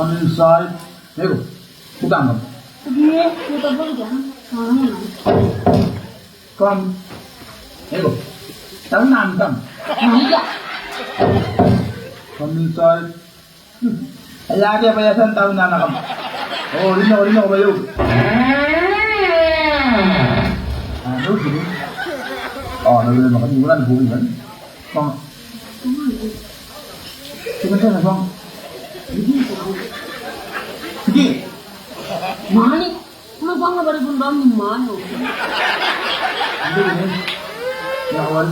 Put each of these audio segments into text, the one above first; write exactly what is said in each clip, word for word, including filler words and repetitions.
Come inside. Ego. Bukangam. Come. Ego. Taunam kam. Come inside. Ai akea bwa e a tia n taunam kam. O, rinna, rinna bwa e a. A, no, no. O, no, no, no, no, no, no, no, no. Bang. Tibwa tibwa bang. Tiki. Mani. Ma bang na bari bun bang ni mano. Tiki ni. Ya, wal.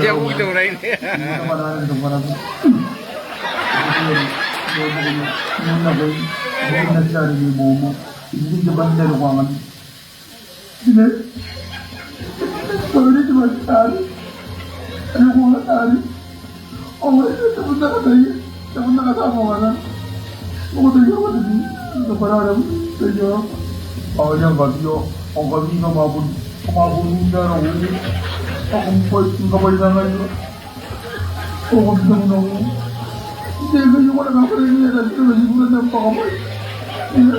Dia butuh lain. Ine, bwa are te matitaari are ko ataari. Ao are te butaka taia, te butaka taia mwaana. Ao ko taia mwaana ni, ni kabwarabwara taia. Ao ia ngkami, ao ngkami ngkami ma bon, ma bon uta ara uoua. Ao kam bwai, kam bwai nanga ia. Ao kam bwai nanga. Ine, ngkai ko na kabwarabwara ni, ara tera ni, ko na bwaka bwai. Ia.